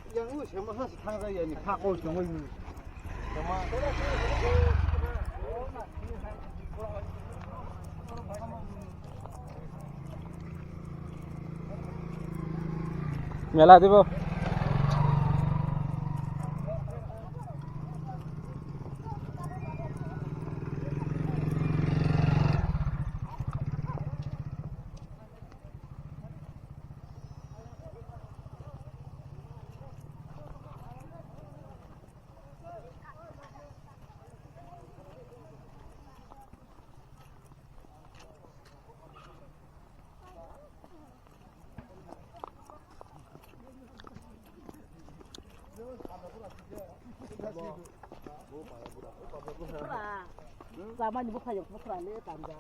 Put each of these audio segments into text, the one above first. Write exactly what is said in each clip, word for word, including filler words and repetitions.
Yang u sema ha thang ra ya ni kha ko chong u. Mela dibo. Samani bwkha yok bwkha le tanja.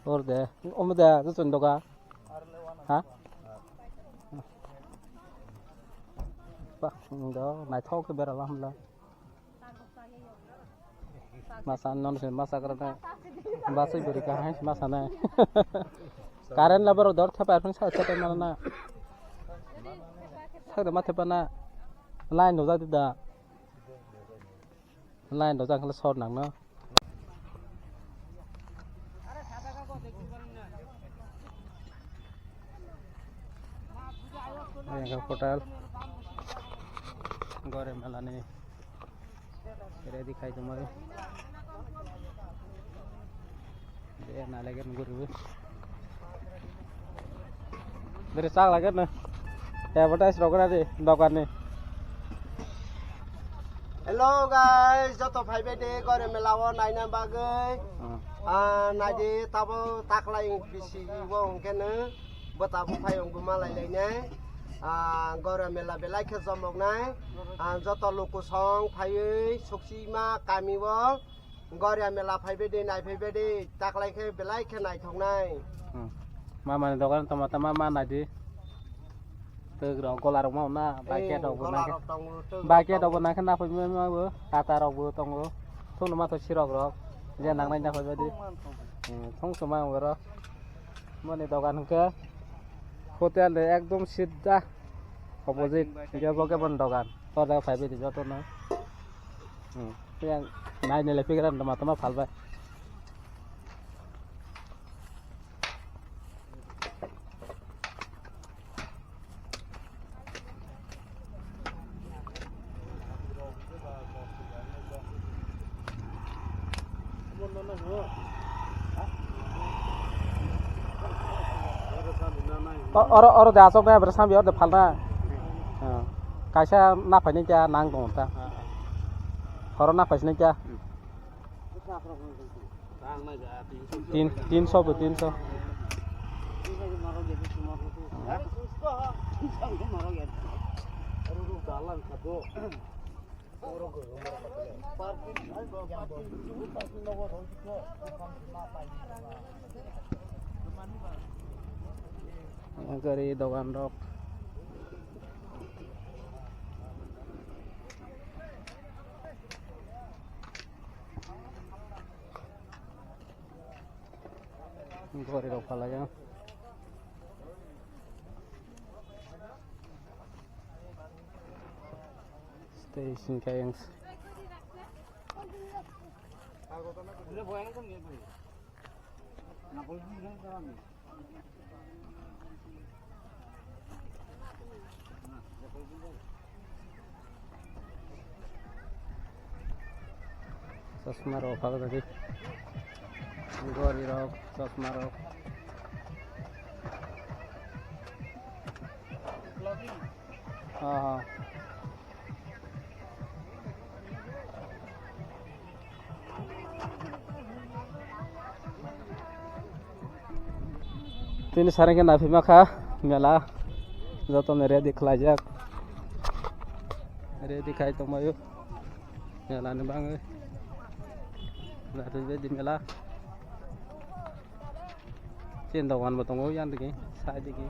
Or de, omo de, je chwng doga. Ha? Ba, do, naithok khe bera lamla. Masa non se masa karana. Basa beri kahai masa na. Current labar dor thapa phun sa sa mana na. Sa ma thapa na. Line do jadi da. Line do jang khala sor nang no. Ayang hotel. Gore melani. Ready khai tongmani. De na lagi nunggu dulu. Dari sak lagi na. Advertise rok na di dokan ni. Hello guys, joto phaibai de gore mela o naina bagwi. Hmm. Ah, naidi tabo taklai bisi bo hwnkhe no. Bwta buphai wng buma lai lainai. Ah, Goro mela belai khe jomoknai. Ah, joto lukusong phaiwi suksima kami o Goria mela phaibai de, nai phaibai de, taklai khe belai khe naithoknai. Hmm. Mama ni dogan toma tama ma nai di. Twk rok gola rok ma na, bai khe rok bo na khe. Bai khe rok bo na khe na phai ma bo, kata rok bo tongo. Thung no ma to sirok rok. Je nang nai na phaibai di. Hmm, thung suma ong ro. Moni dogan hwnkhe hotel de ekdom sidda opposite, hwnkhe bo khe boni dogan. Tor jaga phaibai di joto no. Hmm. Yang nai nile pigra tama tama phalbai. O-, oro, oro de asok de, bwrwi sambi oro de phalna. Ah. Kaisa naphai nai kya nang tong ta. Horo naphai sinai kya. Tin, tinso bo, tinso. Gari dogan rok. Gori rok phalai o. Station kayang. Chosma rok phalwi bagwi. Gori rok, chosma rok. Aha. Tini sareng khe naphima kha mela. Jotono ready khlaijak. Ready khai tongbaio. Mela ni bagwi. Naphima di mela. Chini dogan bo tongo yang digi, side digi.